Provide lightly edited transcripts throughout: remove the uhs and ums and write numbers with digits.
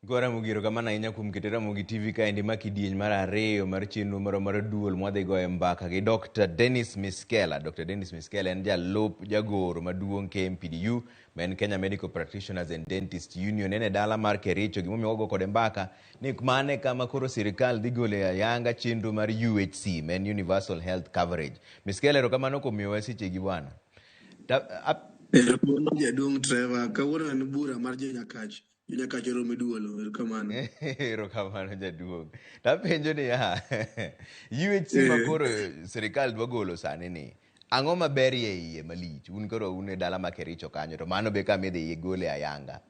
Goramogi erokamano ahinya kuom keto Ramogi TV kaendi ma kidieny mar ariyo mar chenro marwa mar duol mwadhi goye mbaka gi Dr. Dennis Miskellah. Dr. Dennis Miskellah en jalup jagoro maduong' KMPDU ma en Kenya Medical Practitioners and Dentists Union. En e dala mar Kericho. Gimomiyo wago kode mbaka ni mane kama koro sirikal dhi golo e ayanga chenro mar UHC ma en Universal Health Coverage. Miskellah, erokamano kuom miyowa sechegi bwana. Erokamano jaduong' Trevor. Kawuono en bura mar jo Nyakach. Jo Nyakach oromo e duolo. Erokamano. Erokamano jaduong'. Tapenjo niya, UHC ma koro sirikal dwa golo sani ni, ang'o maberie iye malich? Un koro un e dala ma Kericho kanyo, to mano be kama idhi gole ayanga.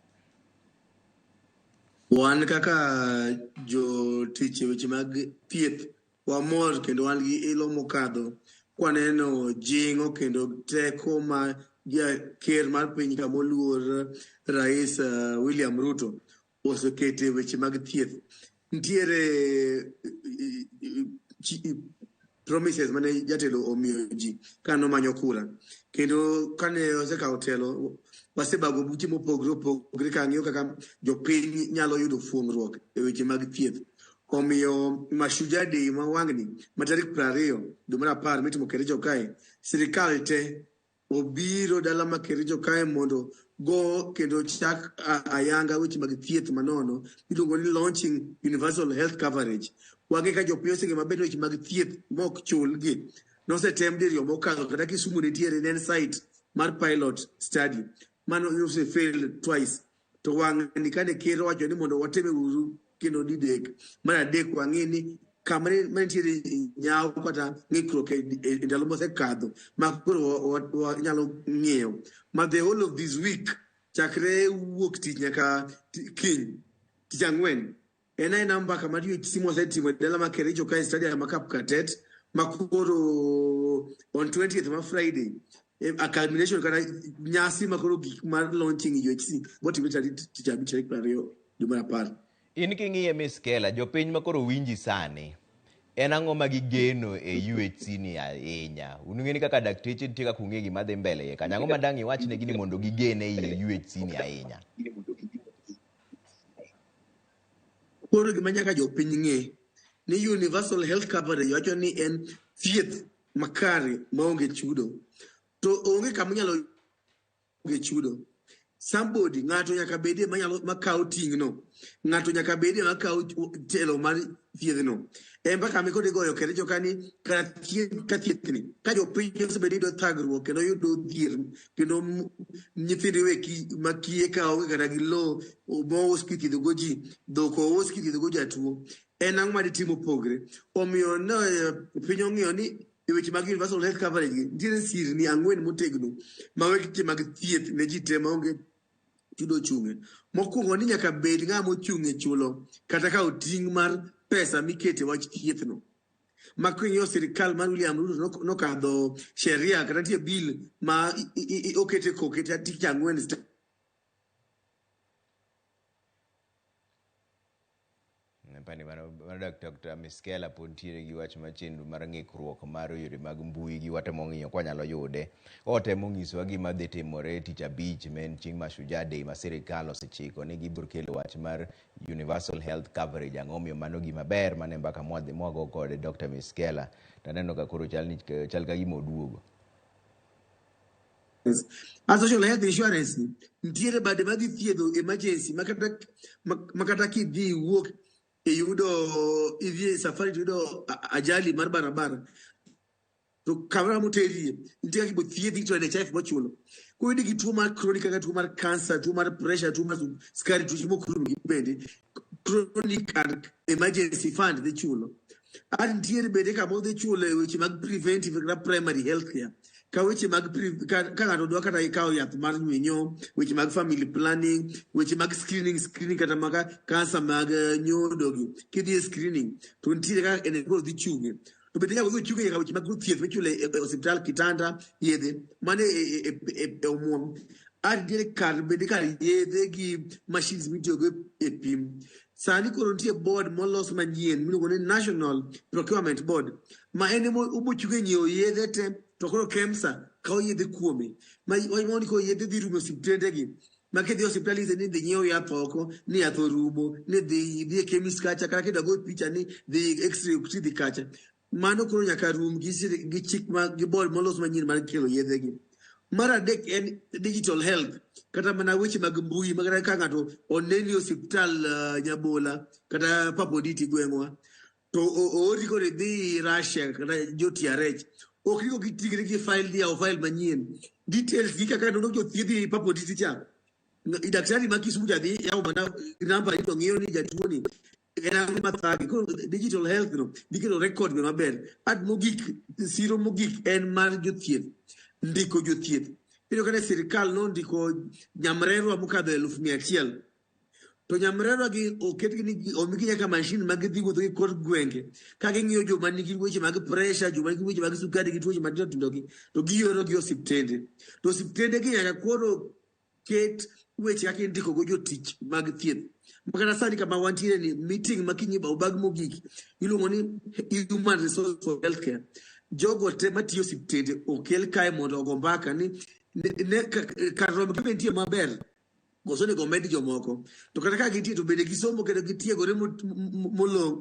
Wan kaka jotich e weche mag thieth wamor kendo wan gi ilo mokadho kwaneno jing'o kendo teko ma ker mar piny ka moluor Rais William Ruto osekete weche mag thieth. Nitiere promises mane jatelo omiyo ji kanomanyo kura, kendo kane osekawo telo wasebago buche mopogore opogore kang'iyo kaka jopiny nyalo yudo fuong'ruok e weche mag thieth. Omiyo Mashujaa Day ma wang'ni ma tarik 20 dwe mar 10 mitimo Kericho kae, sirikal te obiro dala ma Kericho kae mondo go kendo chak ayanga weche mag thieth manono iluongo ni launching universal health coverage. Wang'e ka jopiny oseng'eyo maber weche mag thieth mok chulgi nosetem diriyo mokadho, kata Kisumu nitiere ne en site mar pilot study mano ose failed twice. To wang'ni kane ker owacho ni mondo wateme uru kendo didek mar adek, wang'e ni kama ne nitiere nyawo kata ng'ikruok e ndalo mosekadho ma koro wanyalo ng'iyo ma the whole of this week chakre wuok tich nyaka kiny tich ang'wen en aena mbaka mar UHC mwasetimo e dala ma Kericho kae stadium ma Kapkatet, ma koro on 20th ma Friday a culmination kata nyasi ma koro gik mar launching UHC botimre tarik tich abich tarik 20 dwe mar 10. In king'iye Miskellah, jopiny ma koro winji sani, en ang'o ma gigeno e UHC ni ahinya? Un ung'e ni kaka dakteche nitie kaka ung'e gima dhi mbele iye kanyo. Ang'o ma dang' iwachnegi ni mondo gigen e iye UHC ni ahinya? Koro gima nyaka jopiny ng'e ni universal health coverage wacho ni en thieth makare maonge chudo. To onge kama inyalo onge chudo. Somebody, ng'ato nyaka bedie manyalo makawo ting'no. Ng'ato nyaka bedie makawo telo mar thiedhno. En mbaka mikod igoyo Kericho ka ni kar thieth ka thiethni. Ka jopiny osebedo yudo thagruok kendo yudo dhier kendo nyithindo iwe makiye ka onge kata gi lowo mous kithiedho go ji, dhok ous kithiedho go jatuo. En ang'o maditim mopogre? Omiyo ne piny ong'iyo ni e weche mag universal health coverage gi nitiere sirni ang'wen motegno ma weche mag thieth ne ji te maonge chudo ochung'e. Mokwongo ni nyaka bed ng'ama ochung' e chulo kata kawo ting' mar pesa mikete wach thiethno. Ma king'iyo sirikal mar William Ruto nokadho sheria kata nitie bill ma okete koke tich ang'wen. Pani mano Dr. Miskellah pod nitiere gi wach mar chenro mar ng'ikruok mar yore mag mbui gi watemo ng'iyo kwa nyalo yude. Otemo nyisowa gima dhi timore tich abich ma en chieng' Mashujaa Day ma sirikal osechiko ni gibiro kelo wach mar universal health coverage. Ang'o omiyo mano gima ber mane mbaka mwadhi mwago kode Dr. Miskellah. Taneno ka koro chal ni chal ka gima oduogo. A social health insurance ni nitiere bade madhi thiedho emergency makata kidhi iwuok iyudo idhi e safari to iyudo ajali mar barabara to kamoro moterie nitie kaka ibo thiedhi to NHIF bochulo. Koyudi gi tuo mar chronic kaka tuo mar cancer, tuo mar pressure, tuo mar sukari, tuoche mok rum gi bende chronic and emergency fund dhi chulo. A nitiere bende kama odhi chulo e weche mag preventive kata primary health care. Ka weche mag ka ng'ato dwa kata ikawo yath mar nywenyo, weche mag family planning, weche mag screening kata mag kansa mag nyodo gi. Kidhi e screening to nitiere kaka en koro dhi chung'e. To bende nyaka odhi ochung'e nyaka weche mag thieth michulo e osiptal, kitanda, yedhe, mano e omuom. A nitiere kar bende kar yedhe gi machines mitiyogo e pim. Sani koro nitie board molos manyien miluongo ni National Procurement Board ma en ema obochung' e nyiewo yedhe te to koro KEMSA kawo yedhe kuome. Ma wach ni koro yedhe dhi rumo e osiptende gi. Ma kidhi e osiptal inyise ni dhi nyiew yath oko, ni yath orumo, ni dhi idhi e chemist kacha, kata kidwa go picha ni dhi x-ray ok tidhi kacha. Mano koro nyaka rum gi gi chik ma gi board molos manyien mar kelo yedhe gi. Mar adek en digital health kata mana weche mag mbui ma kata ka ng'ato oneni e osiptal Nyabola kata Papoditi gweng'wa to oori koro idhi Russia kata jo TRH ok rigo giting're gi file dhi yawo file manyien details gi kaka nono jothiedhi Papoditi cha daktari ma Kisumu cha dhi yawo mana namba ni to ng'iyo ni jatuo ni en ang'o mathage. Koro digital health no dhi kelo record be maber. At mogik siro mogik en mar jothieth ndiko jothieth. Iyudo ka ne sirikal nondiko nyamrerwa mokadho 100,000 to nyamrerwa gi oketgi ni omigi nyaka mashin ma gidhi wuotho gi kor gwenge ka ging'iyo joma nigi weche mag pressure, joma nigi weche mag sukari gi tuoche matindo tindo gi to gioro gi osiptende. To osiptende gi nyaka koro ket weche kaka indiko go jotich mag thieth. Makata sani kama wantiere ni meeting ma kiny obag mogik iluongo ni Human Resource for Healthcare. Jogo te matiyo osiptende okel kae mondo ogo mbaka ni ne kar rombgi be nitie maber koso onego omed jomoko. To kata ka gintie to bende gisomo kendo gitiegore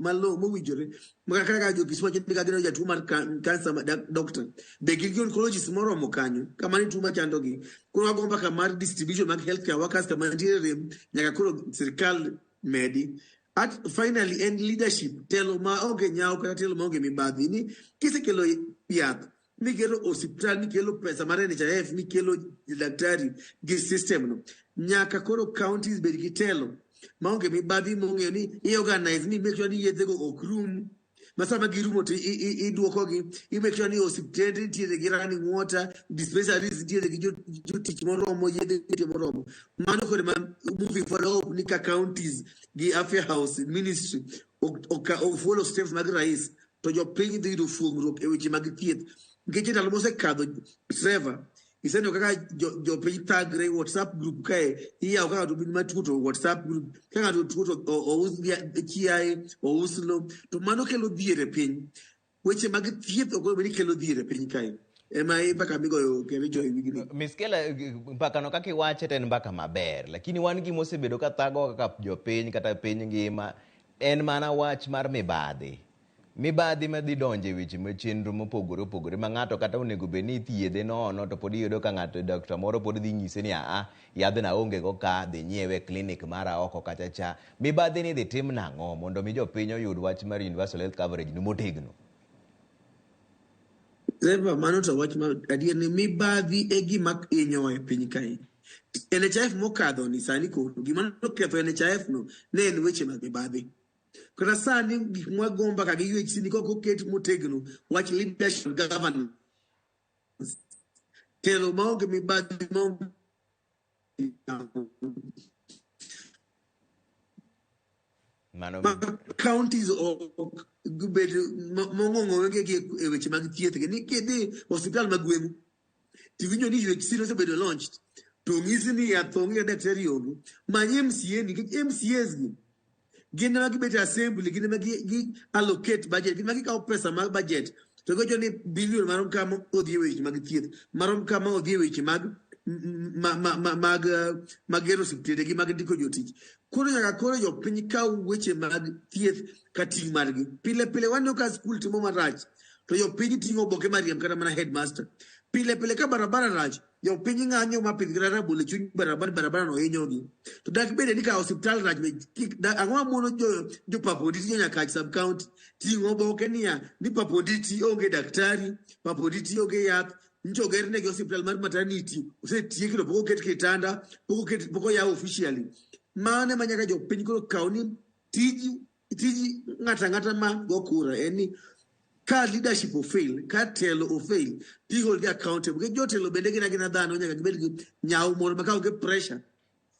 malo mowinjore. Ma kata ka jo Kisumu wacho ni ka gineno jatuo mar cancer ma doctor be gin gi oncologist moromo kanyo kama ni tuo machandogi. Koro wago mbaka mar distribution mag healthcare workers kama nitiere rem nyaka koro sirikal medi. At finally en leadership telo ma onge nyawo kata telo maonge mibadhi ni kisekelo yath mikelo osiptal mikelo pesa mar NHIF mikelo daktari gi system no nyaka koro counties bed gi telo maonge mibadhi mong'eyo ni i organize ni make sure ni yedhego ok rum ma sama girumo to iduokogi i make sure ni osiptende nitiere gi running water dispensaries nitiere gi jotich moromo yedhe nitie moromo. Mano koro ema moving forward hope ni ka counties gi afya house ministry ok follow steps mag rais to jopiny dhi yudo fuong'ruok e weche mag thieth nikech e ndalo mosekadho Trevor iseneno kaka jopiny thagre WhatsApp group kae iyawo ka ng'ato matuo to WhatsApp group ka ng'ato tuo to ous chiaye ous lo to mano kelo dhier e piny. Weche mag thieth ok onego bed ni kelo dhier e piny kae ema mbaka migoyo Kericho e wigni. Miskela, mbaka no kaka iwache to en mbaka maber, lakini wan gima osebedo ka thagowa kaka jopiny kata piny ngima en mana wach mar mibadhi. Mibadhi madhi donjo e weche ma chenro mopogore opogore ma ng'ato kata onego bed ni ithiedhe nono to pod iyudo ka ng'ato daktar moro pod dhi nyise ni aa yadhna aonge go ka dhi nyiewe e klinik mara oko kacha cha. Mibadhi ni idhi tim nang'o mondo mi jopiny oyud wach mar universal health coverage ni motegno? Trevor, mano to wach ma adier ni mibadhi e gima hinyowa e piny kae. NHIF mokadho ni sani koro gima noketho NHIF no ne en weche mag mibadhi. Kata sani gik mwago mbaka gi UHC ni kok oket motegno wach leadership and governance. Telo maonge mibadhi maonge Mano ma counties ok bed mong'ong'ore gi e weche mag thieth gi ni kidhi osiptal ma gweng'u tiwinjo ni UHC nosebedo launched to onyisi ni yath onge daktari onge many MCA nikech MCAs gi gin ema gibet e assembly gin ema gi allocate budget gin ema gikawo pesa mag budget to giwacho ni billion marom kama odhi e weche mag thieth marom kama odhi e weche mag mag mag gero osiptende gi mag ndiko jotich. Koro nyaka koro jopiny kaw weche mag thieth ka ting' margi. Pile pile waneno ka skul timo marach to jopiny ting'o oboke mariemb kata mana headmaster. Pile pile ka barabara rach jopiny ng'anyo ma pidh kata rabolo e chuny barabara barabara no hinyogi. To dak bede ni ka osiptal rach be ang'o mamono jo jo Papoditi jo Nyakach sub county ting'o oboke niya ni Papoditi onge daktari, Papoditi onge yath, nyocha ogernegi osiptal mar maternity osetieki to pok oket kitanda, pok oket pok oyaw officially. Mano ema nyaka jopiny koro kaw ni tij tij ng'ato ang'ata ma go kura en ni ka leadership ofail, ka telo ofail, to i hold gi accountable. Nikech jotelo bende gin agina dhano nyaka gibed gi nyawo moro ma ka onge pressure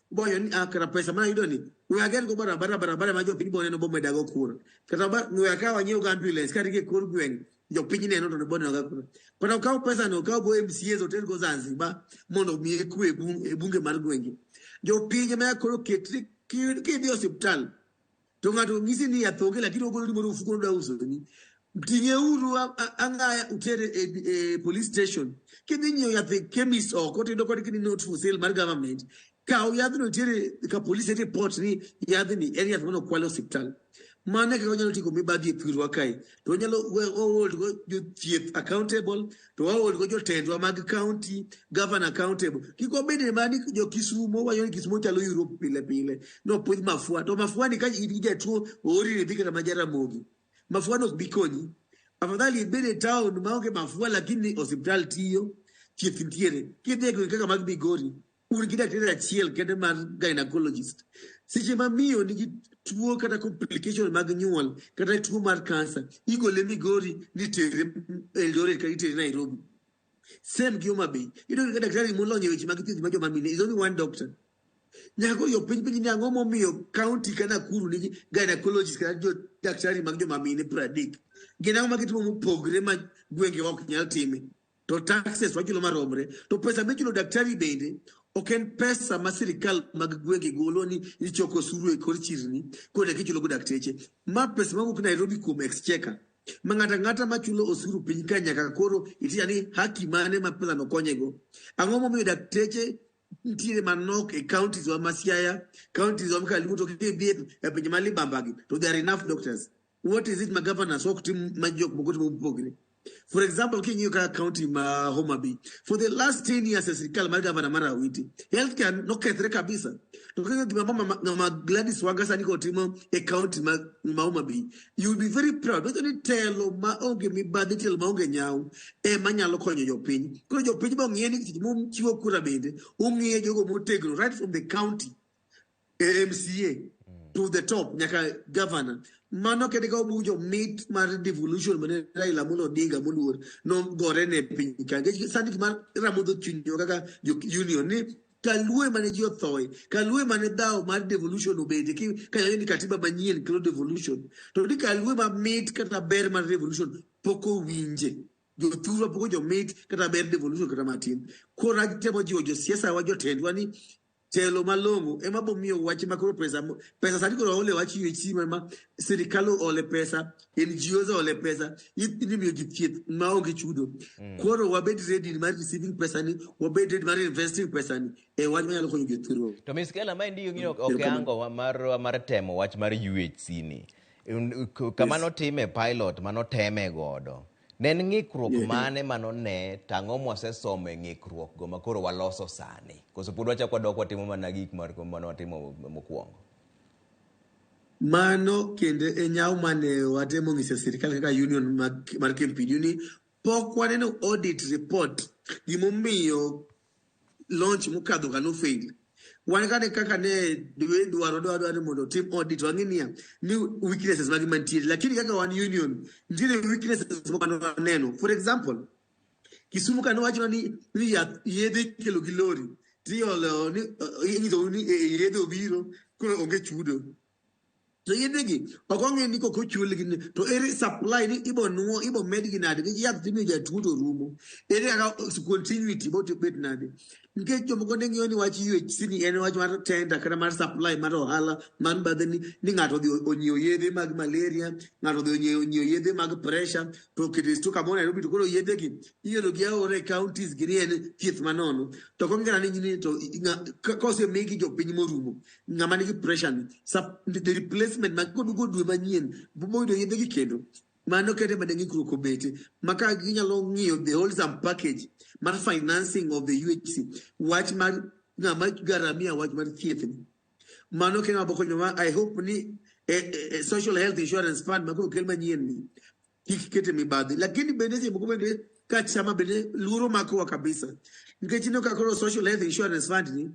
boyo ni ah, kara pesa mana yudo ni we ager go barabara barabara ma jopiny bo neno bo medago kura kata ba we akaw anyiew go ambulance ka ringo e kor gweng' jopiny neno to bo neno ga kura kata okaw pesa no okaw go MCAs oter go Zanzibar mondo omiye kwe e bunge mar gwenge jopiny ema koro ketri kidhi e osiptal to ng'ato ng'isi ni yath onge lakini ogolo ni moro ofuko nodwa uso ni. Ting'euru ang'aya utere e police station. Kidhi nyiewo yath e chemist oko tiyudo kod ni not for sale mar government. Kaw yadhno itere ka police report ni yadhni en yath mane okwal e osiptal. Mano e kaka wanyalo tieko mibadhi e thurwa kae. To wanyalo hold go jothieth accountable, to wahold go jotendwa mag county, governor accountable. Kik wabed mana ni jo Kisumo wacho ni Kisumo chalo Europe pile pile. Nopidh mafua. To mafua ni ka in gi jatuo oori idhi kata ma Jaramogi. Mafua no ok bi konyi. Afadhali ibed e town maonge mafua lakini osiptal tiyo, thieth nitiere. Kidhi e gwenge kaka mag Migori, un gi daktari achiel kende mar gynecologist. Seche ma miyo nigi tuo kata complication mag nyuol kata tuo mar kansa, igole Migori ni tere Eldoret kata itere Nairobi. Same gi Homa Bay. Iyudo ka daktari molony e weche mag thieth mar joma mine is only one doctor. Nyaka koro jopiny penj ni ang'o momiyo county ka Nakuru nigi gynecologist kata jo daktari mag joma mine 30. Gin ang'o ma gitimo mopogre ma gwengewa ok nyal time? To taxes wachulo maromre. To pesa michulo daktari bende ok en pesa ma sirikal mag gwenge golo ni ichoko osuru e kor chirni koro eka ichulo go dakteche. Ma pesa mawuok Nairobi kuom exchequer. Ma ng'ato ang'ata machulo osuru piny ka nyaka koro itiya ni haki mane ma pesa no konyego. Ang'o momiyo dakteche nitiere manok e counties wa ma Siaya, counties wa ma Kaluo to kidhi e pinje ma libamba gi to there are enough doctors. What is it ma governors ok tim ma jok moko timo mopogre? For example, king'iyo kaka county ma Homa Bay, for the last 10 years e sirikal mar governor mar Awiti, healthcare nokethre kabisa. To king'iyo gima mama Gladys Wanga sani kotimo e county ma Homa Bay, you will be very proud. Wacho ni telo ma onge mibadhi, telo ma onge nyawo ema nyalo konyo jopiny. Koro jopiny bo ng'iye ni seche muchiwo kura bende, ung'iye jogo motegno right from the county MCA to the top nyaka governor. Mano kende ka obujo mit mar devolution mane Raila Amolo Odinga moluor nogore ne piny ka. Nikech sani gima ramodho chunywa kaka jo union ni kaluo mane ji othoe, kaluo mane dhawo mar devolution obede ki ka ni katiba manyien kelo devolution. To ni kaluo ma mit kata ber mar devolution pok owinje. Jothurwa pok owinjo kata ber devolution kata matin. Koro atemo jiwo josiasa wa jotendwa ni telo malong'o ema bomiyo wach ma koro pesa sani koro ole wach UHC ma sirikal ole pesa, NGOs ole pesa, imiyo ji thieth maonge chudo. Koro wabed ready mar receiving pesa ni, wabed ready mar investing pesa ni e wach manyalo konyo jothurwa. To Miskela, maendi ng'iyo Erokamano. okeango mar temo wach mar UHC ni. Kama notime pilot manoteme godo. Ne en ng'ikruok mane manone to ang'o mwasesomo e ng'ikruok go makoro waloso sani? Koso pod wachako wadok watimo mana gik mane watimo mokwongo? Mano kendo e nyawo mane watemo nyiso sirikal kaka union mar KMPDU ni pok waneno audit report gimomiyo launch mokadho ka nofail. Wan kane kaka ne dwe dwaro dwaro ni mondo otim audit wang'e niya ni weaknesses magi mantiere, lakini kaka wan union nitiere weaknesses moko mane waneno. For example, Kisumu ka nowachona ni yath yedhe ikelo gi lori tiolo ni inyisou ni yedhe obiro koro onge chudo. To yedhe gi ok ong'e ni kok ochulgi ni to ere supply ni ibo nuo ibo medgi nade nikech yath timiyo jatuo to rumo. Ere kaka continuity bo bet nade? Nikech jomoko ne ng'iyo ni wach UHC ni en wach mar tender kata mar supply mar ohala mar bathe ni ng'ato odhi onyiewo yedhe mag malaria, ng'ato odhi onyiewo yedhe mag pressure to oketo e store kamoro Nairobi to koro yedhe gi iolo gi aora e counties gi ni en thieth manono. To ok ong'e kata ni to kosemigi jopiny morumo, ng'ama nigi pressure ni the replacement ma koduogo dwe manyien boyudo yedhe gi kendo. Mano kende mane ng'ikruok obete ma ka ginyalo ng'iyo the wholesome package mar financing of the UHC wach mar ng'ama garamia wach mar thieth ni. Mano kende mabo konyo ma I hope ni social health insurance fund ma koro kel manyien ni kik kete mibadhi. Lakini bende seche moko bende ka chama bende luoro makowa kabisa. Nikech ineno ka koro social health insurance fund ni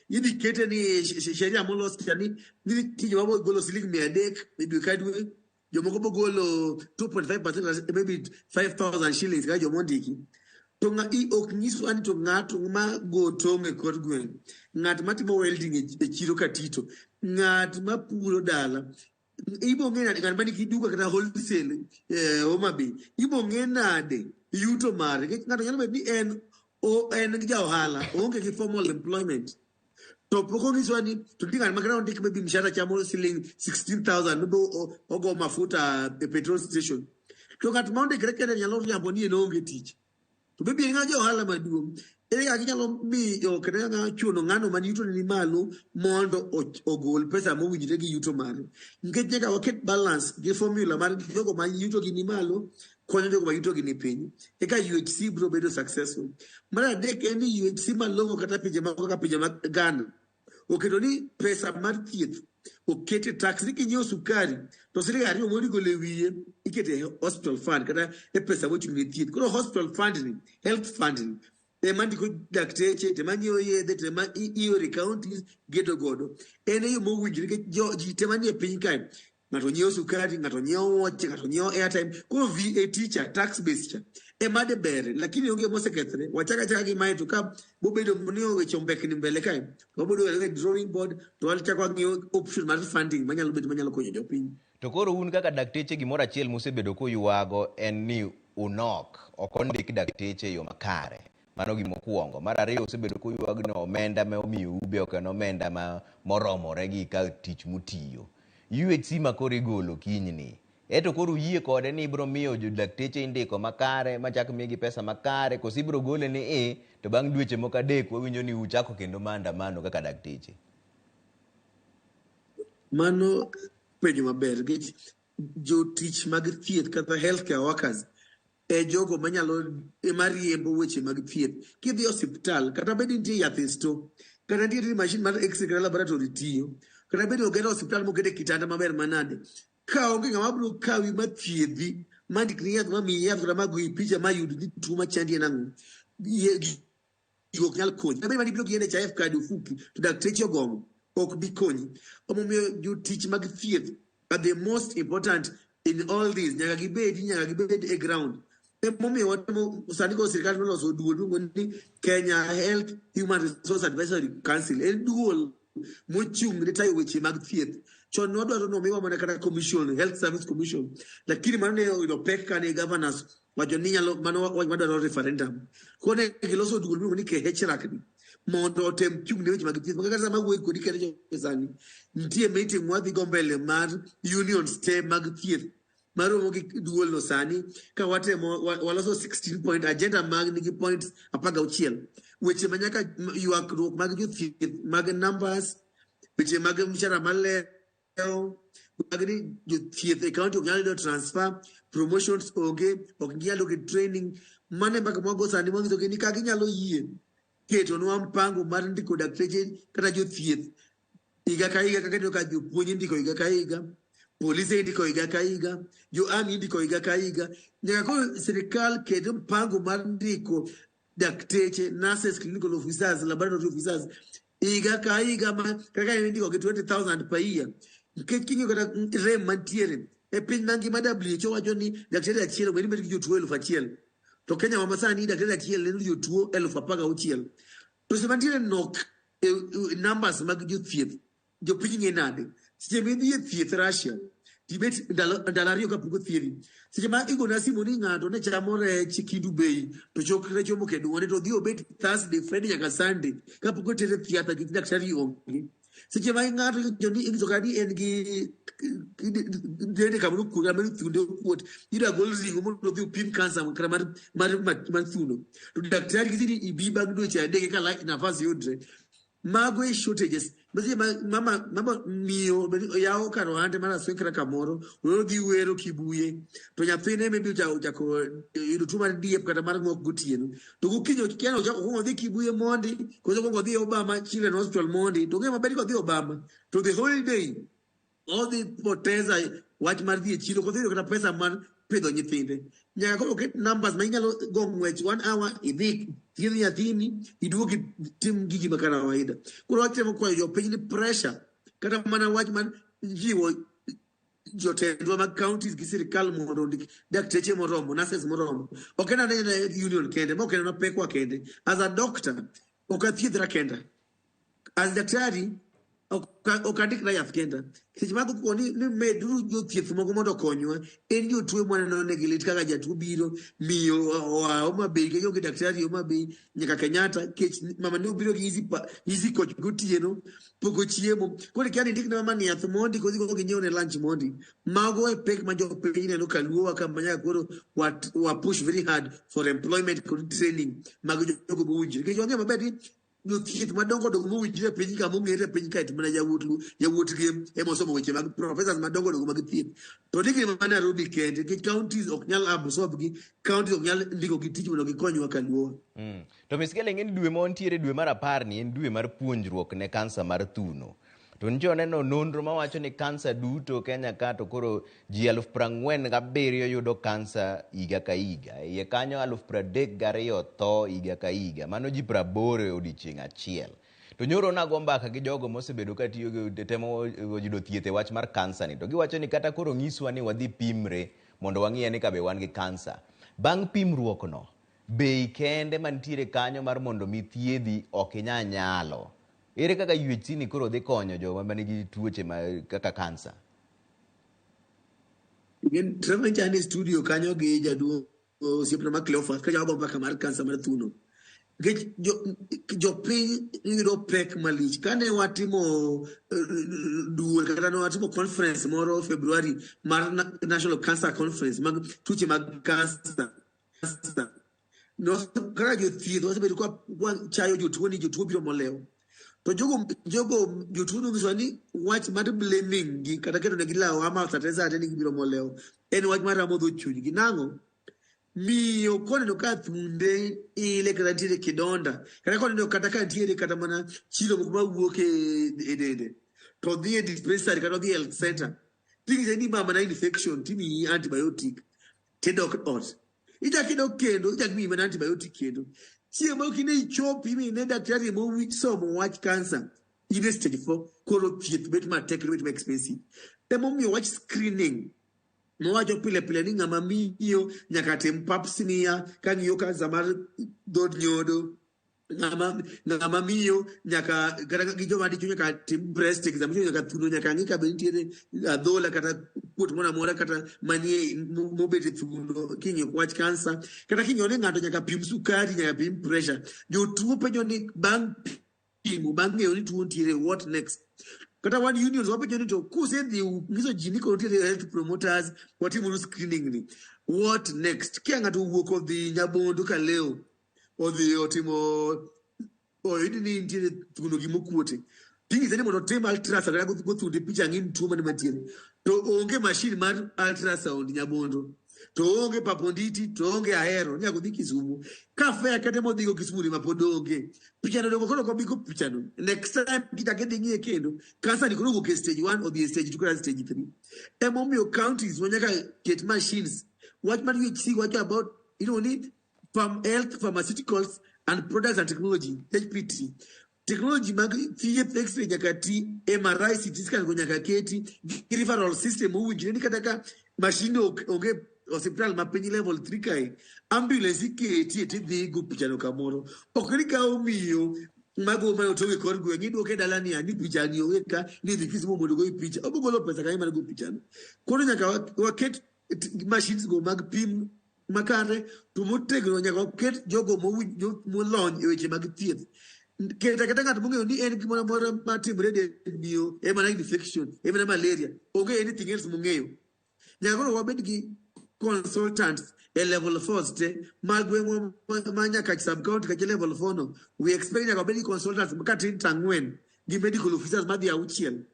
idhi kete ni sheria molos cha ni nitie joma bo golo siling 300 e dwe ka dwe, jomoko bo golo 2.5% maybe 5,000 shillings ka joma ondiki. To ok nyiswa ni to ng'ato ma go tong' e kor gweng', ng'at matimo welding e chiro Katito, ng'at ma puro dala, ibo ng'e nade ng'at manigi duka kata wholesale Homa Bay, ibo ng'e nade yuto mare? Nikech ng'ato nyalo bedo ni en ja ohala, oonge gi formal employment. To pok onyiswa ni to nitie ng'at ma kata ondik maybe mshahara chamo siling 16,000 maybe ogo mafuta e petrol station. To ng'at ma ondikre kende nyalo riambo ni en oonge tich. To maybe en ng'a ja ohala maduong'. Ere kaka inyalo miyo kata kaka chuno ng'ano man yuto ne ni malo mondo ogol pesa mowinjore gi yuto mare. Nikech nyaka waket balance gi formula mar jogo ma yuto gi ni malo konyo jogo ma yuto gi ni piny. Eka UHC biro bedo successful. Mar adek en ni UHC malong'o kata pinje moko kaka pinje mag Ghana oketo ni pesa mar thieth okete tax ni kinyiewo sukari to siling 2 mondo igolo e wiye ikete e hospital fund kata e pesa mochung' ne thieth. Koro hospital fund ni, health fund ni ema ndiko dakteche, to ema nyiewo yedhe, to ema ioro e counties gedo godo. En e yo mowinjore nikech ji te manie piny kae ng'ato nyiewo sukari, ng'ato nyiewo wuoche, ng'ato nyiewo airtime. Koro VAT cha, tax base cha ema de bere, lakini onge mosekethre. Wachaka achaka gi mae to ka bobedo ni weche ombekni mbele kae, to wabodo e drawing board to wachako wang'iyo option mar funding manyalo bedo manyalo konyo jopiny. To koro un kaka dakteche gimoro achiel musebedo kuywago en ni unok, ok ondik dakteche e yo makare. Mano gima okuongo. Mar ariyo usebedo kuywago ni omenda ma omiyou be ok en omenda ma moromore gi ka tich mutiyo. UHC ma koro igolo kinyni. Eto koro uyie kode ni ibiro miyo jodakteche indiko makare machak migi pesa makare koso ibiro gole ni i to bang' dweche moko 3 wawinjo ni uchako kendo maandamano kaka dakteche. Mano penjo maber nikech jotich mag thieth kata healthcare workers e jogo manyalo ema riembo weche mag thieth. Kidhi e osiptal kata bed ni nitie yath e store, kata nitie machine mar x-ray kata laboratory tiyo, kata bed ni oger osiptal mokete kitanda maber manade, ka onge ng'ama biro kawi mathiedhi, mandikni yath, mamiyi yath kata magoyi picha mayud ni tuo machandi en ang'o, gigo ok nyal konyi. Kata bed mana ibiro gi NHIF card ofuki to dakteche ogomo, ok bi konyi. Omomiyo jotich mag thieth are the most important in all this. Nyaka gibed e ground. Emomiyo watemo sani koro sirkal noloso duol miluongo ni Kenya Health Human Resource Advisory Council. En duol mochung' ne tayo weche mag thieth. Chon ne wadwaro ni omiwa mana kata commission, Health Service Commission, lakini mano ne oyudo pek kane governors wacho ni nyalo mano wach madwaro referendum. Koro ne giloso duol miluongo ni KHRAC ni mondo otem chung' ne weche mag thieth. Kata sama awuoyo kodi kata sani, nitie meeting mwadhi go mbele mar unions te mag thieth maromo gi duol no sani ka watemo waloso 16 point agenda mag nigi points 16. Weche ma nyaka ywakruok mag jothieth mag numbers, weche mag mshahara malewo, mag ni jothieth e county ok nyal yudo transfer, promotions onge, ok ginyal yudo training. Mano e mbaka mwago sani mwanyisogi ni ka ginyalo yie ketonwa mpango mar ndiko dakteche kata jothieth higa ka higa kaka ineno ka jopuonj indiko higa ka higa, polise indiko higa ka higa, jo army indiko higa ka higa. Nyaka koro sirikal ket mpango mar ndiko dakteche, nurses, clinical officers, laboratory officers higa ka higa ma kaka indiko gi 20,000 per year. Nikech king'iyo kata rem mantiere e piny mangima WHO wacho ni daktari achiel onego bed gi jotuo 1,000. To Kenya wa masani daktari achiel neno jotuo 16,000. To seche mantiere nok e numbers mag jothieth, jopiny ng'e nade? Seche midhi e thieth Russia, tibet ndalo 2 kapok othiedhi. Seche ma igona simu ni ng'ato ne chamo rech Kendu Bay, to chok rech omoko e duonde, to odhi obet Thursday, Friday nyaka Sunday kapok otere theatre nikech daktari onge. Seche ma ng'ato inyiso kata ni en gi dende kamoro okuot, kata mar thunde okuot, idwa gol ring'o mondo odhi opim cancer kata mar thuno. To daktari kisi ni ibi bang' dweche 3 eka nafas yudre. Mago e shortages. Maseche ma mama miyo yawo kar ohande mar aswekra kamoro, odhi wero Kibuye, to nyathine maybe ochako yudo tuo mar diep kata mar ng'ok gotieno. To gokinyi okia ni ochako okuongo odhi Kibuye mondi, koso okuongo odhi Obama Children Hospital mondi. To ong'eyo maber ni kodhi Obama, to the whole day odhi poteza wach mar dhi e chiro, kodhi yudo kata pesa mar pidho nyithinde. Nyaka koro oket numbers ma inyalo go ng'wech 1 hour idhi thiedh nyathini, iduogi tim gigi ma kawaida. Koro watemo kwayo jopiny ni pressure, kata mana wach mar jiwo jotendwa mag counties gi sirikal mondo ondik dakteche moromo, nurses moromo. Ok en anena union kende, ma ok en pekwa kende. As a doctor, ok athiedhra kenda. As daktari, Ok andikra yath kenda. Seche mago koni ni meduru jothieth moko mondo okonywa. En jotuo mwaneno negi lit kaka jatuo biro miyo oa Homa Bay kech onge daktari Homa Bay nyaka Kenyatta kech mama ne obiro gi easy, easy coach gotieno pok ochiemo. Koro ikia ni indikne mama ni yath mondi kodhi go ginyiew ne lunch mondi. Mago e pek ma jopiny neno ka luowa ka ma nyaka koro wa push very hard for employment kod training mag jogo mowinjore. Nikech wang'eyo maber ni jothieth madongo dongo mowinjore e piny ka mong'ere e piny kae to mana yawuot Luo, yawuot Gem ema osomo weche mag professors madongo dongo mag thieth. To ndikgi mana Nairobi kende nikech counties ok nyal absorb gi, counties ok nyal ndiko gi tich mondo gikonywa ka Luo. To Miss Kele, ing'e ni dwe ma wantiere dwe mar 10 ni en dwe mar puonjruok ne kansa mar thuno. To nitie waneno nonro mawacho ni kansa duto Kenya ka to koro ji 47,000 yudo kansa higa ka higa. Iye kanyo 32,000 tho higa ka higa. Mano ji 80 e odiechieng' achiel. To nyoro nago mbaka gi jogo mosebedo ka tiyo gi temo yudo thieth e wach mar kansa ni. To giwacho ni kata koro nyiswa ni wadhi pimre mondo wang'iye ni kabe wan gi kansa. Bang' pimruok no, bei kende mantiere kanyo mar mondo mi thiedhi ok inya nyalo. Ere kaka UHC ni koro dhi konyo joma manigi tuoche ma kaka kansa? Trevor ncha ni studio kanyo gi jaduong' osiepna ma Cleophas ka jago mbaka mar kansa mar thuno. Nikech jopiny yudo pek malich. Kane watimo duol kata ne watimo conference moro February mar National Cancer Conference mag tuoche mag kansa. No, kaka jothieth wasebedo ka wachayo jotuo ni jotuo biro molewo. To jogo jotuo nonyisowa ni wach mar blaming gi kata keto negi lawama sate sate ni gibiro molewo en wach mar ramo dho chunygi. Nang'o? Miyo koneno ka thunde ile kata nitiere kidonda kata koneno kata ka nitiere kata mana chilo moko mawuok e dende to odhi e dispensary kata odhi e health center ting'ise ni mama na infection timiyi antibiotic tidok ot. Ichak idok kendo ichak miyi mana antibiotic kendo. Chieng' moro kine ichopi mine daktari mosomo wach kansa in e stage 4 koro thieth bet matek kendo bet ma expensive. Emomiyo wach screening mowacho pile pile ni ng'ama miyo nyaka tim pap smear ka ng'iyo kansa mar dhod nyodo. Ng'ama miyo nyaka kata gi joma dichuo nyaka tim breast examination nyaka thuno nyaka ng'i ka be nitiere adhola kata kuot moro amora kata manie mobet e thuno king'iyo wach kansa kata king'iyo ni ng'ato nyaka pim sukari nyaka pim pressure. Jotuo penjo ni bang' pimo bang' ng'eyo ni tuo nitiere what next. Kata wan unions wapenjo ni to kusedhi nyiso ji ni koro nitiere health promoters watimuru screening ni what next. Kia ng'ato owuok odhi Nyabondo Kaleo odhi otimo oyudi ni nitiere thuno gimokuote ting'ise ni mondo otim ultrasound kata go thunde picha ng'i ni tuo mane mantiere to onge machine mar ultrasound Nyabondo to onge Paponditi to onge Ahero nyaka odhi Kisumu ka fare kata modhigo Kisumu ni ma pod onge pichano dongo koro ok obi go pichano next time kichak idhi ng'iye kendo kansa ni koro owuok e stage 1 odhi e stage 2 kata stage 3. Emomiyo counties wa nyaka ket machines. Wach mar UHC wacho about iluongo ni health pharmaceuticals and products and technology HPT. Technology mag thieth x-ray nyaka ti, MRI, CT scan go nyaka keti, gi referral system mowinjore ni kata ka machine ok onge osiptal ma piny level 3 kae, ambulance iketie tidhi go pichano kamoro. Ok ni kawo miyo mago ma otoke kor gweng' idwoke dala ni ni picha ni onge ka ni dhi Kisumu mondo goyi picha. Obo golo pesa kanyo mar go pichano. Koro nyaka waket machines go mag pim makare to motegno nyaka waket jogo molony e weche mag thieth. Keta kata ng'at mong'eyo ni en gimoro amora matimore e del miyo en mana infection, en mana malaria, onge anything else mong'eyo. Nyaka koro wabed gi consultants e level 4 te ma gweng'wa ma nyaka sub county kata level 4 no we expect nyaka wabed gi consultants katin to 4 gi medical officers madhi 6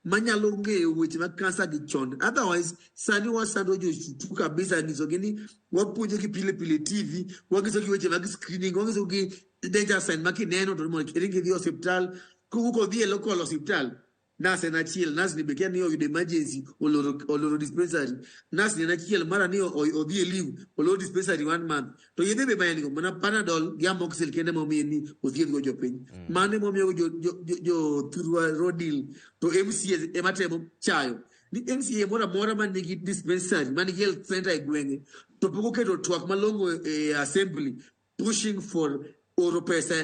manyalo ng'eyo weche mag kansa gi chon. Otherwise sani wasando jotuo kabisa nyisogi ni wapuonjogi pile pile TV, wanyisogi weche mag screening, wanyisogi danger sign ma kineno to mondo iring idhi e osiptal. Kowuok odhi e local osiptal, nurse en achiel, nurse ni be kia ni oyudo emergency oloro dispensary. Nurse ni en achiel mara ni odhi e leave oloro dispensary 1 month. To yedhe be ma en go mana Panadol gi Amoxil kende momiye ni othiedh go jopiny. Mano emomiyo jo thurwa Rodil to MCA ema temo chayo ni MCA moro amora man nigi dispensary man nigi health center e gweng'e to pok oketo twak malong'o e assembly pushing for oro pesa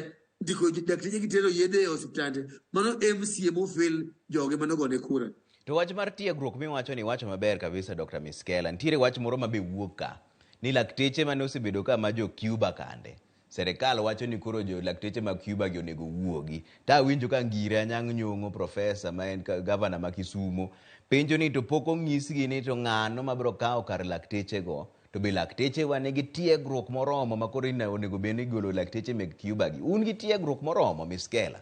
Ndiko dakteche gi tero yedhe e osiptande, mano MCA mofel joge manogone kura. To wach mar tiegruok miwacho ni iwacho maber kabisa Dr. Miskellah. Nitiere wach moro ma be wuok ka ni lakteche mane osebedo ka ma jo Cuba kande. Serikal wacho ni koro jo lakteche mag Cuba gi onego wuogi. To awinjo ka Ngire Anyang' Nyong'o profesa ma en gavana ma Kisumo penjo ni to pok onyisgi ni to ng'ano mabiro kawo kar lakteche go to be lakteche wa nigi tiegruok moromo ma koro onego bed ni igolo lakteche meg Cuba gi. Un gi tiegruok moromo Miskellah?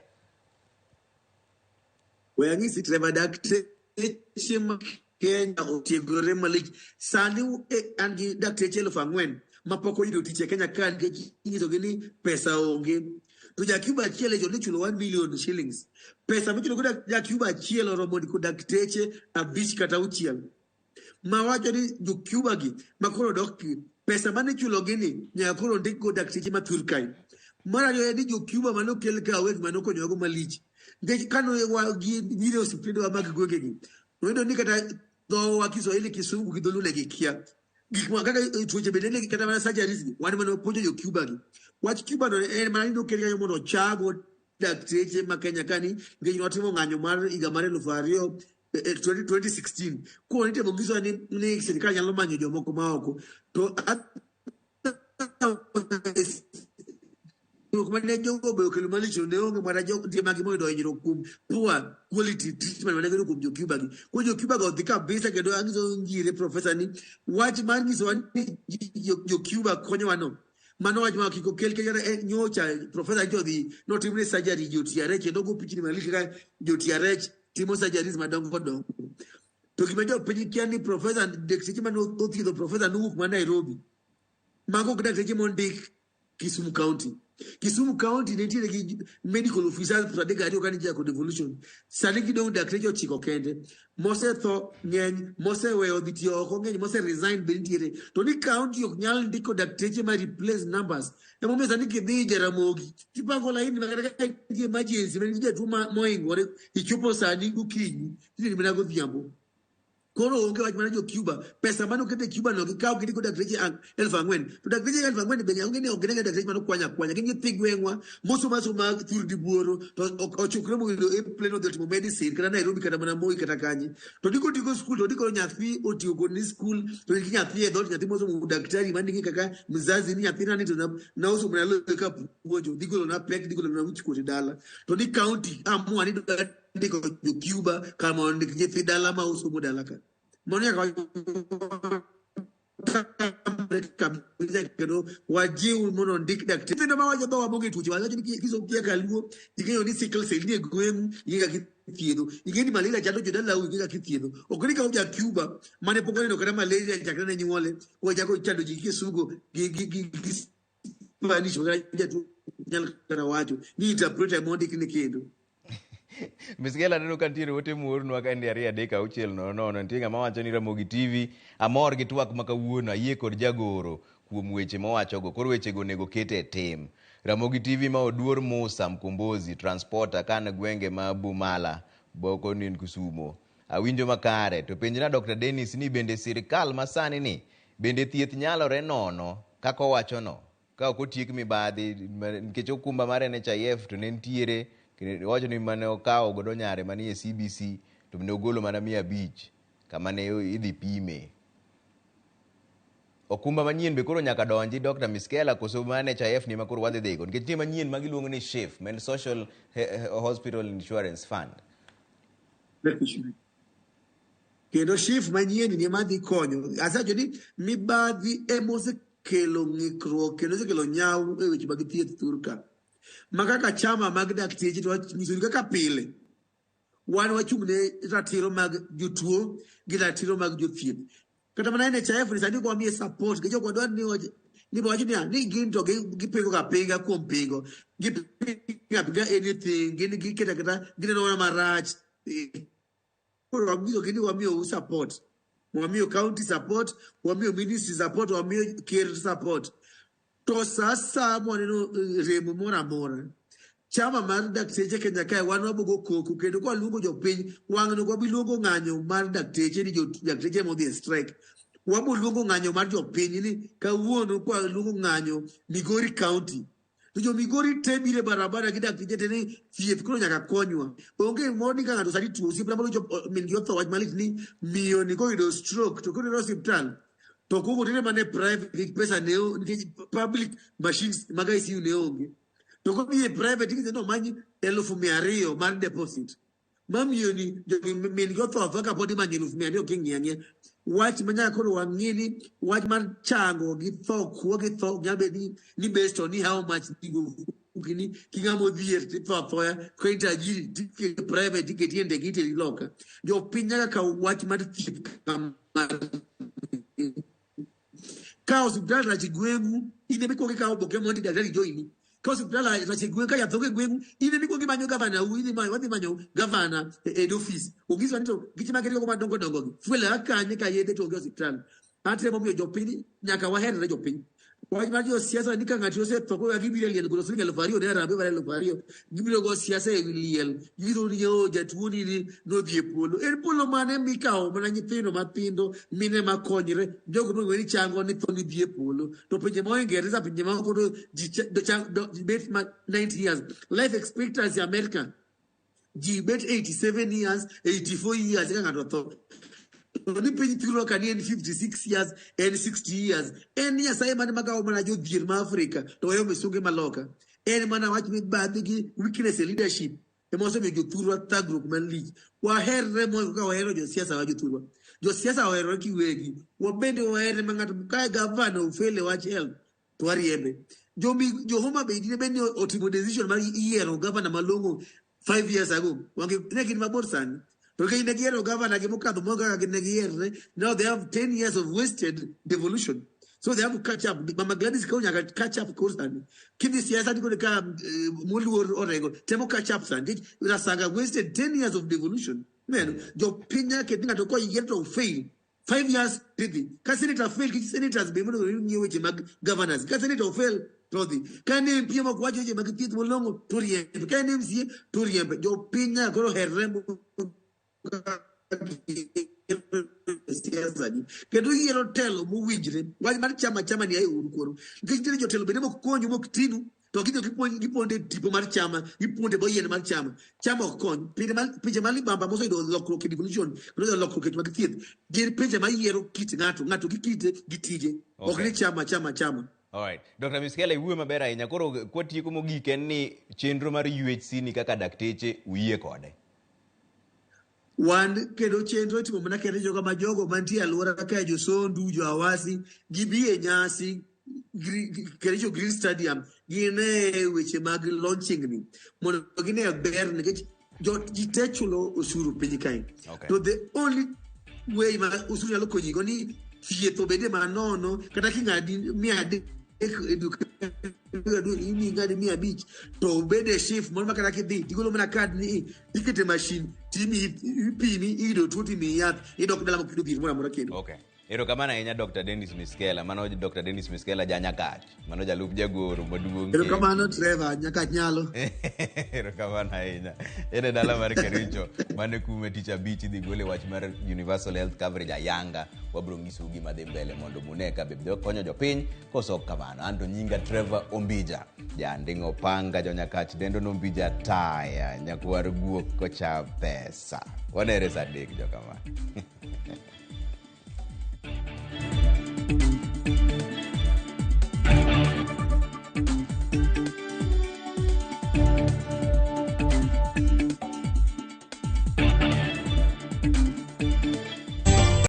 We anyisi Trevor, dakteche ma Kenya otiegore malich. Sani an gi dakteche 4,000 mapok oyudo tich e Kenya ka nikech inyisogi ni pesa onge. To ja Cuba achiel icho ni chulo 1 million shillings. Pesa michulo go ja Cuba achiel oromo ndiko dakteche 5 kata 6. Ma wacho ni jo Cuba gi ma koro dok gi pesa mane ichulo gi ni nyaka koro ndik go dakteche ma thur kae. Mar ariyo en ni jo Cuba mane okel ka weg mane okonyowa go malich. Nikech kane gibiro e osiptende mag gwenge gi, wayudo ni kata dhowa Kiswahili, Kisungu gi Dholuo ne gikia. Gik ma kaka tuoche bende ne kata mana surgeries gi, wan mane wapuonjo jo Cuba gi. Wach Cuba no en mana ni nokel kanyo mondo ochago dakteche ma Kenya ka ni, nikech notimo ng'anyo mar higa mar 2000, 2016. Koro nitemo nyisowa ni sirikal nyalo manyo jomoko ma oko. To hinyruok mane jogo be okelo malich ne onge mana nitie magi moyudo hinyruok kuom poor quality treatment mane giyudo kuom jo Cuba gi. Koro jo Cuba go odhi kabisa kendo anyiso Ngire profesa ni wach mar nyisowa ni jo Cuba konyowa no. Mano wach ma kik okel kata nyocha profesa nyocha odhi notimne surgery jo TRH kendo ogo pichni malich kaka jo TRH timo surgeries madongo dongo. To gima jopiny kia ni profesa dakteche mane othiedho profesa nowuok ma Nairobi. Mago ok dakteche mondik Kisumu County. Kisumu County nitiere gi medical officers 32 kane ichako devolution. Sani gidong' dakteche 9 kende. Mosetho ng'eny, moseweyo dhi tiyo oko ng'eny, mose resign be nitiere. To ni county ok nyal ndiko dakteche ma replace numbers. Emomiyo sani kidhi Jaramogi, tipango laini ma kata ka nitie emergency, ma nitie jatuo moingore, ichopo sani gokinyi, tidhi mana godhiambo. Koro onge wach mana jo Cuba. Pesa mane oket e Cuba no gikawo gindiko dakteche 4,000. To dakteche 4,000 be onge ni ok gin dakteche mane okwany akwanya. Gin nyithi gweng'wa mosomo asoma thur di buoro to ochukre moyudo airplane odhi otimo medicine kata Nairobi kata mana Moi kata kanye. To ndiko tieko skul to ndiko nyathi otiyo kod ni skul to nigi nyathi e dhoot nyathi mosomo daktari mandiki kaka mzazi ni nyathina ni to nauso mana lowo ka puonjo dhi golo na pek dhi golo na wich kuot e dala. To ni county amua ni dwa ndiko jo Cuba kama ondik nyithi dala ma osomo dala ka. Mano nyaka kabisa kendo wajiw mondo ondik dakteche. Nyithindo ma wacho dhowa monge tuoche wacho ni kisomo kia kaluo ing'eyo ni sickle cell ni e gweng'u ing'e kaka ithiedho. Ing'e ni malaria chando jodalau ing'e kaka ithiedho. Ok ni kaw ja Cuba mane pok oneno kata malaria chakre ne nyuole kochako chando ji kisugo gi Spanish kata jatuo nyal kata wacho ni interpreter mondik ni kendo. Miskellah aneno ka nitiere ote moornwa ka endi 2 3 6 0 0. Nitie ng'ama wacho ni Ramogi TV amor gi twak ma kawuono ayie kod jagoro kuom weche mowachogo. Koro wechego onego ket e tim. Ramogi TV ma Oduor Musa Mkombozi transporter kan gwenge ma Bumala boko ni Kisumo. Awinjo makare to penjna Dr. Dennis ni bende sirikal masani ni bende thieth nyalore nono kaka owacho no ka ok otiek mibadhi nikech okumba mar NHIF to ne nitiere owacho ni mane okawo godo nyare manie CBC to ne ogolo mana 500 kama ne idhi pime. Okumba manyien be koro nyaka donji Dr. Miskellah koso ma NHIF ni ma koro wadhi dhigo nikech nitie manyien ma giluongo ni SHIF ma en Social Hospital Insurance Fund. Kendo SHIF manyien ni ema dhi konyo. Asewacho ni mibadhi ema osekelo ng'ikruok kendo osekelo nyawo e weche mag thieth thur ka. Ma kaka chama mag dakteche to wanyiso ni kaka pile wan wachung' ne ratiro mag jotuo gi ratiro mag jothieth. Kata mana NHIF ni sani wamiye support nikech ok wadwar ni ni wacho niya ni gin to gipingo ga pinga kuom pingo. Gipingo apinga anything, gin giketo aketa gineno mana marach. Koro wanyisogi ni wamiyou support. Wamiyo county support, wamiyo ministry support, wamiyo ker support. To sa asaya mwaneno rem moro amora, chama mar dakteche Kenya kae wan wabogo koko kendo kwa luongo jopiny wang'no ok wabi luongo ng'anyo mar dakteche ni dakteche modhi e strike. Wabo luongo ng'anyo mar jopiny ni kawuono kwa luongo ng'anyo Migori County. To jo Migori te biro e barabara gidak tije te ni thieth koro nyaka konywa. Onge moro ni ka ng'ato sani tuo osiepna moro min gi otho wach malit ni miyo ni koyudo stroke to koro osiptal to kuongo tere mana e private nikech pesa ne nikech public machines mag ICU ne onge. To kodhi e private inyise ni omany 200,000 mar deposit. Mamiyo ni min gi otho athoa kapod imanyo 200,000 king'iyo ang'iya. Wach ma nyaka koro wang'i ni wach mar chango gi tho kuo gi tho ok nyal bedo ni based on ni how much ni king'ama odhier titho athoya ka in tajiri tiketi private tiketi e ndege iteri loka. Jopiny nyaka kaw wach mar thieth kama ka osiptal rach e gweng'u in ema ikuongo ikawo oboke mondo daktari joini. Ka osiptal rach e gweng'u ka yath onge e gweng'u in ema ikuongo imanyo gavana u idhi manyo wadhi manyo gavana e head office. Onyiswa ni to giche mag rieko madongo dongo gi fuel a kanye ka yedhe to onge e osiptal. Atemo miyo jopiny nyaka waherre jopiny. Wach mar josiasa ni ka ng'ati osetho koro gibiro e liel golo siling 2,000 ne harambee mar 2,000 gibiro go siasa e wi liel ginyiso ni o jatuo ni ni nodhi e polo. En polo mane mikawo mana nyithindo mathindo mine makonyre jogo monego ni chango ni tho ni dhi e polo. To pinje ma Uingereza pinje mamoko to ji bet ma 90 years. Life expectancy America ji bet 87 years 84 years eka ng'ato tho. To ni piny thurwa ka ni en 56 years en 60 years en Nyasaye mane magawo mana jodhier ma Afrika to weyo misunge maloka. En mana wach mibadhi gi weakness e leadership ema osemiyo jothurwa thagruok malich. Waherre moingo kaka wahero josiasa wa jothurwa. Josiasa oherore kiwegi. Wabende waherre ma ng'ato ka gavana ofel e wach health to wariembe. Jo Homa Bay dine bed ni otimo decision mar yiero gavana malong'o 5 years ago. Wange ne gin mabor sani. To nikech ne giyiero gavana gi mokadho moro kaka ne giyierre, now they have 10 years of wasted devolution. So they have to catch up. Mama Gladys koro nyaka catch up koro sani. Kidhi siasa tikone ka moluor Orengo temo catch up sani. Nikech Rasanga wasted 10 years of devolution. Neno, jopiny nyaka ket ni ng'ato koyier to fail. 5 years tidhi. Ka senator fail, kich senators be mondo ng'iyo weche mag governors. Ka senator fail to dhi. Ka en MP mok wacho weche mag thieth malong'o to riembe. Ka en MCA to riembe. Jopiny nyaka koro herre siasa gi. Kendo yiero telo mowinjre. Wach mar chama chama ni ae uru koro. Nikech nitiere jotelo bende mok konyu mok tinu. To gidhi giponde tipo mar chama, giponde bo yien mar chama. Chama ok kony. Pinje ma libamba moseyudo lokruok e devolution, kendo lokruok e mag thieth, gin pinje ma yiero kit ng'ato, ng'ato gi kite gi tije. Ok ni chama chama chama. Alright. Dr. Miskela iwuoyo maber ahinya. Koro kwatieko mogik en ni chenro mar UHC ni kaka dakteche uyie kode. Wan kendo chenro itimo mana kende jogo ma jogo mantie e alwora kae jo Sondu, jo Awasi, gibi e nyasi Kericho Green Stadium gine weche mag launching ni mondo gine ber nikech ji te chulo osuru piny kae. Okay. To the only way ma osuru nyalo konyi go ni thieth obede manono kata king'adi 300 e duka ing'adi 500 to obede SHIF moro ma kata kidhi tigolo mana kad ni ikete machine timi ipimi iyudo tuo timiyi yath idok dala mok iyudo dhier moro amora kendo. Okay. Erokamano ahinya Dr. Dennis Miskela. Mano Dr. Dennis Miskela ja Nyakach. Mano jalup jagoro maduong'. Erokamano Trevor, Nyakach nyalo. Erokamano ahinya. En e dala mar Kericho. Mano kume tich abich idhi gole wach mar Universal Health Coverage ayanga. Wabiro nyisou gima dhi mbele mondo mune ka be konyo jopiny koso ok kamano. Anto nyinga Trevor Ombija. Janding'o panga jo Nyakach dendo nombija taya. Nyakwar guok kocha pesa. Wanere saa 3 jokama.